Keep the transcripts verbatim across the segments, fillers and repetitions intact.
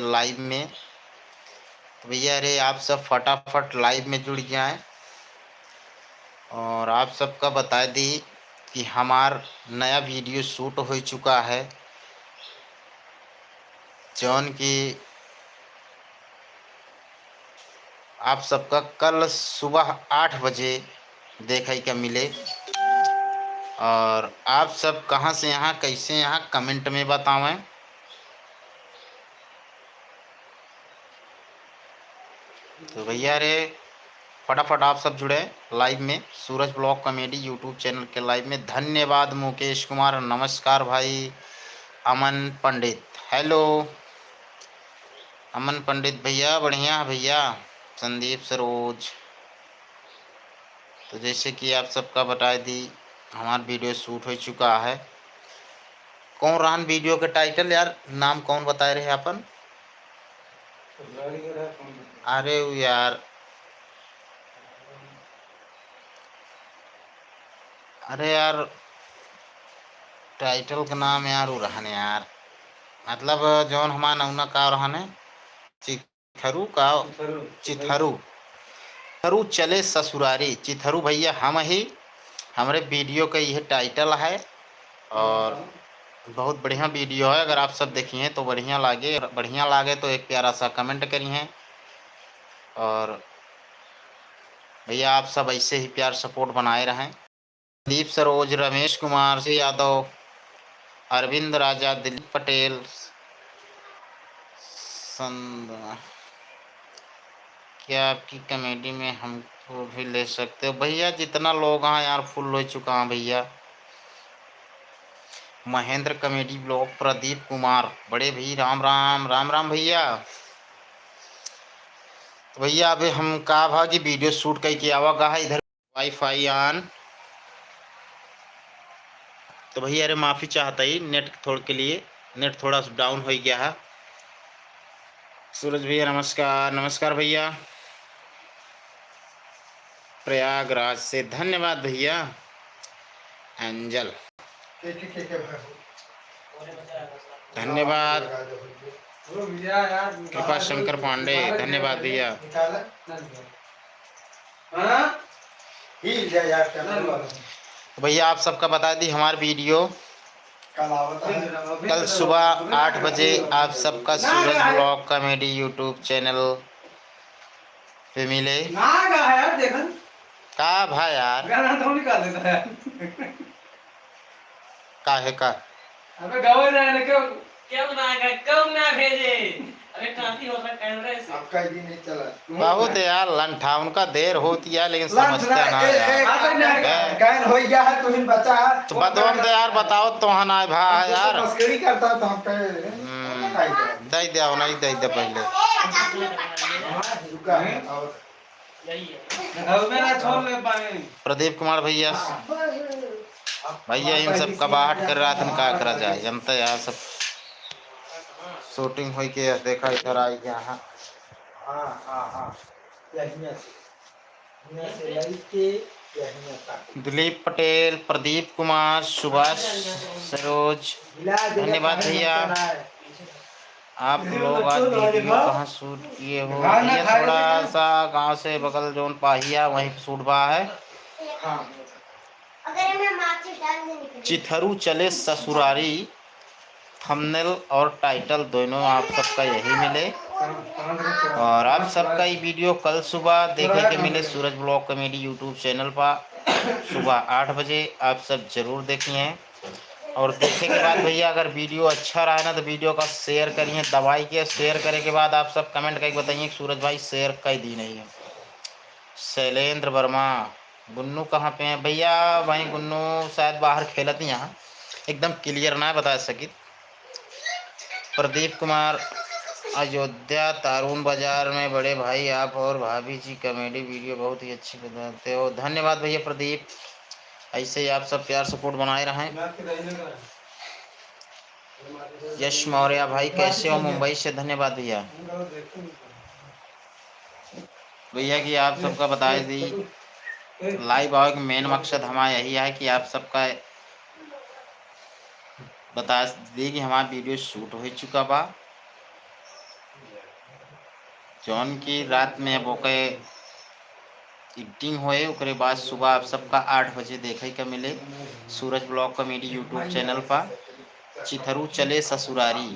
लाइव में। तो भैया रे, आप सब फटाफट लाइव में जुड़ जाएं। और आप सबका बता दी कि हमार नया वीडियो शूट हो चुका है, जौन कि आप सबका कल सुबह आठ बजे देखे के मिले। और आप सब कहाँ से यहाँ, कैसे यहाँ, कमेंट में बतावें। तो भैया रे, फटाफट आप सब जुड़े लाइव में, सूरज ब्लॉग कॉमेडी यूट्यूब चैनल के लाइव में। धन्यवाद मुकेश कुमार, नमस्कार भाई। अमन पंडित, हेलो। अमन पंडित भैया, बढ़िया है भैया। संदीप सरोज, तो जैसे कि आप सबका बताए दी, हमार वीडियो शूट हो चुका है। कौन रहन वीडियो के टाइटल यार, नाम कौन बताए रहे अपन? अरे उ यार, अरे यार, टाइटल के नाम यार उ रहन यार, मतलब जौन हमार नौना का रहन है, चिथरू का, चिथरू। चिथरू। चिथरू चले ससुरारी। चिथरू भैया हम ही, हमरे वीडियो का यह टाइटल है। और बहुत बढ़िया वीडियो है, अगर आप सब देखिए तो बढ़िया लागे, बढ़िया लागे तो एक प्यारा सा कमेंट करिए। और भैया आप सब ऐसे ही प्यार सपोर्ट बनाए रहें। दीप सरोज, रमेश कुमार यादव, अरविंद राजा, दिलीप पटेल, संद-, क्या आपकी कॉमेडी में हमको भी ले सकते हो? भैया, जितना लोग हैं यार, फुल हो चुका है भैया। महेंद्र कॉमेडी ब्लॉग, प्रदीप कुमार, बड़े भाई, राम राम, राम राम भैया। तो भैया, अभी हम का भा कि वीडियो शूट करके आवा गा है इधर। वाईफाई ऑन। तो भैया, अरे माफ़ी चाहता ही, नेट थोड़ के लिए, नेट थोड़ा सा डाउन हो गया है। सूरज भैया नमस्कार। नमस्कार भैया। प्रयागराज से धन्यवाद भैया। एंजल, धन्यवाद। कृपा शंकर पांडे, धन्यवाद भैया। हाँ? तो भैया, आप सबका बता दी, हमार वीडियो कल सुबह आठ बजे आप सबका सूरज ब्लॉग कॉमेडी यूट्यूब चैनल पे मिले। ना गा है यार, देखन। का भा यार? गाना तो निकाल देता है। का है का? अबे गावे जाने के क्यों ना गा-, क्यों ना भेजे? अबे काफी होता कैमरे से। आपका ही नहीं चला। बहुत है यार, लंठा उनका देर होती है, लेकिन लंठ समझते ना, ना ए, यार। ए, अबे नहीं। हैं? गायन हो गया है, तुम बचा है। तो बदवा में तो यार बताओ, तो हना है भा तुम तो यार। मस्करी करता तो हम पे हम्म। नहीं दे। दे दे, नहीं दे दे पहले। हाँ, रुका है, और प्रदीप कुमार भैया, भैया इन सब कबाहट कर रहा था, का करा जाए, जनता यहाँ सब शूटिंग होई के देखा इधर आई यहाँ। हाँ, हाँ, हाँ। यहीं से, यहाँ से लई के, यहीं तक। दिलीप पटेल, प्रदीप कुमार, सुभाष सरोज, धन्यवाद भैया। आप लोग आज वीडियो कहाँ शूट किए हो? भैया, थोड़ा सा गांव से बगल जौन पाहिया, वहीं पे शूट बा है। चिथरू चले ससुरारी, थंबनेल और टाइटल दोनों आप सबका यही मिले। और आप सबका ये वीडियो कल सुबह देखे के मिले सूरज ब्लॉग कॉमेडी यूट्यूब चैनल पर सुबह आठ बजे। आप सब जरूर देखिए। और देखे के बाद भैया, अगर वीडियो अच्छा रहा ना, तो वीडियो का शेयर करिए, दबाई के शेयर करे के बाद आप सब कमेंट करके बताइए कि सूरज भाई शेयर कई दी नहीं है। शैलेंद्र वर्मा, गुन्नू कहाँ पे हैं भैया? वहीं गुन्नू शायद बाहर खेलत ही यहाँ, एकदम क्लियर ना बता सकित। प्रदीप कुमार अयोध्या, तारून बाजार में बड़े भाई आप और भाभी जी कॉमेडी वीडियो बहुत ही अच्छी बनाते हो। धन्यवाद भैया प्रदीप, ऐसे ही आप सब प्यार सपोर्ट बनाए रहें। यश मौर्य भाई कैसे हो? मुंबई से धन्यवाद भैया। भैया कि आप सबका बताए दी, लाइव आवे के मेन मकसद हमारा यही है कि आप सबका बता दी कि हमारा वीडियो शूट हो चुका बा। जौन की रात में अब ओके एडिटिंग होए, ओकरे बाद सुबह आप सबका आठ बजे देखे के मिले सूरज ब्लॉग कॉमेडी YouTube चैनल पर। चिथरू चले ससुरारी।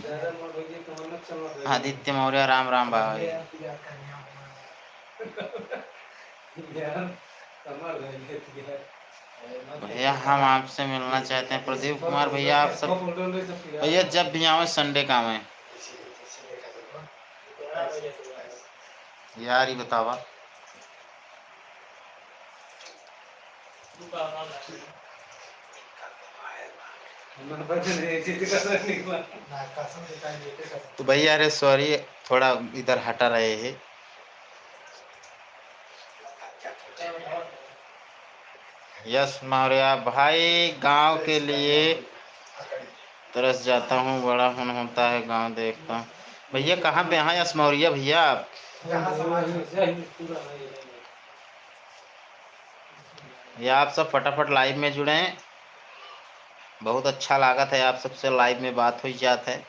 आदित्य मौर्य, राम राम भाई। भैया, हम आपसे मिलना चाहते हैं। प्रदीप कुमार भैया, आप सब भैया जब भी आवे, संडे का आवे। यार, ये बतावा। तो भैया, अरे सॉरी, थोड़ा इधर हटा रहे हैं। यस मौर्या भाई, गांव के लिए तरस जाता हूँ, बड़ा मन होता है गांव देखता हूँ। भैया, कहाँ पे हैं यस मौर्या भैया आप? या आप सब फटाफट लाइव में जुड़ें। बहुत अच्छा लागत है, आप सबसे लाइव में बात हुई जात है,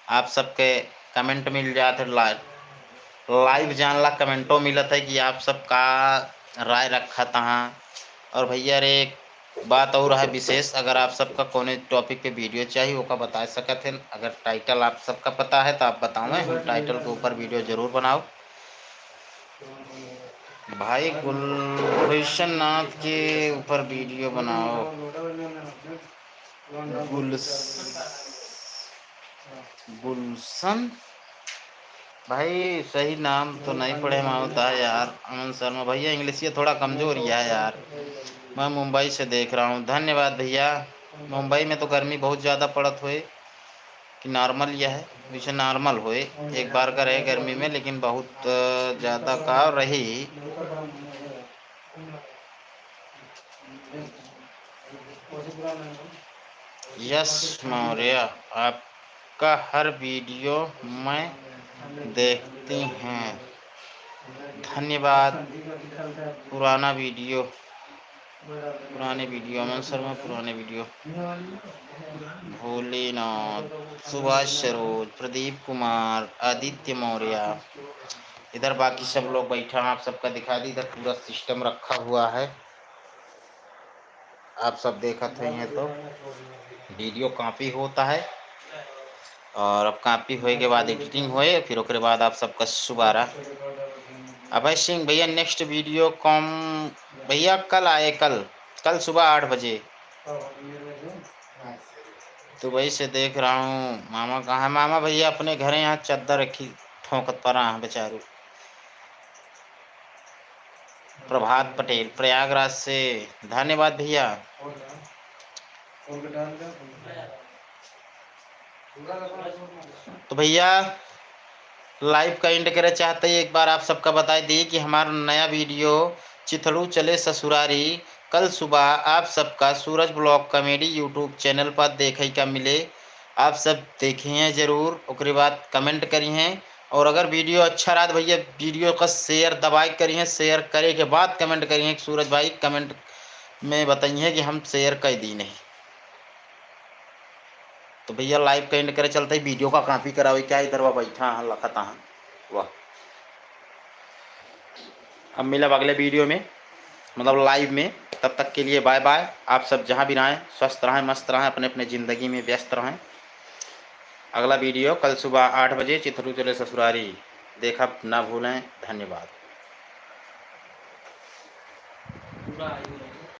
आप सबके कमेंट मिल जात है, ला-, लाइव जानला कमेंटो मिलत है कि आप सब का राय रखत हैं। और भैया रे, एक बात और है विशेष, अगर आप सबका कौने टॉपिक पे वीडियो चाहिए, ओका बता सकत हैं। अगर टाइटल आप सबका पता है तो आप बताओ, हम टाइटल के ऊपर वीडियो जरूर बनाओ। भाई गुलभूषण नाथ के ऊपर वीडियो बनाओ। गुल-, गुलशन भाई, सही नाम तो नहीं पढ़े में आवता है यार। अमन शर्मा भैया, इंग्लिश ये थोड़ा कमजोर ही है यार। मैं मुंबई से देख रहा हूँ। धन्यवाद भैया। मुंबई में तो गर्मी बहुत ज़्यादा पड़त होए कि नॉर्मल यह है, वैसे नॉर्मल होए, एक बार का रहे गर्मी में, लेकिन बहुत, अ, ज़्यादा का रही। यस मौर्य, आपका हर वीडियो मैं देखती हूँ। धन्यवाद। पुराना वीडियो, पुराने वीडियो, अमन शर्मा, पुराने वीडियो। भोलेनाथ, सुभाष सरोज, प्रदीप कुमार, आदित्य मौर्य, इधर बाकी सब लोग बैठा हैं, आप सबका दिखा दी। इधर पूरा सिस्टम रखा हुआ है, आप सब देखत हुई हैं तो वीडियो कॉपी होता है, और अब कॉपी होए के बाद एडिटिंग होए, फिर ओकरे बाद आप सबका सुबारा। अभय सिंह भैया, नेक्स्ट वीडियो कम भैया, कल आए, कल, कल सुबह आठ बजे। दुबई से देख रहा हूँ। मामा कहाँ है? मामा भैया अपने घरे यहाँ चद्दर रखी ठोंकत परा है बेचारू। प्रभात पटेल प्रयागराज से, धन्यवाद भैया। तो भैया, लाइव का एंड करे चाहते ही एक बार आप सबका बताई दी कि हमारा नया वीडियो चिथड़ू चले ससुरारी कल सुबह आप सबका सूरज ब्लॉग कॉमेडी YouTube चैनल पर देखे का मिले। आप सब देखिए जरूर, ओकरे बाद कमेंट करिए। और अगर वीडियो अच्छा रहा तो भैया, वीडियो का शेयर दबाए करिए, शेयर करे के बाद कमेंट करिए। सूरज भाई कमेंट में बताइए कि हम शेयर कर दी नहीं। तो भैया, लाइव का एंड करे चलते ही वीडियो का कॉपी करावे, क्या इधर वह बैठा है, लखत है। वाह, अब मिलब अगले वीडियो में, मतलब लाइव में। तब तक के लिए बाय बाय। आप सब जहाँ भी रहें, स्वस्थ रहें, मस्त रहें, अपने अपने ज़िंदगी में व्यस्त रहें। अगला वीडियो कल सुबह आठ बजे, चिथड़ू चले ससुरारी, देखब ना भूलें। धन्यवाद।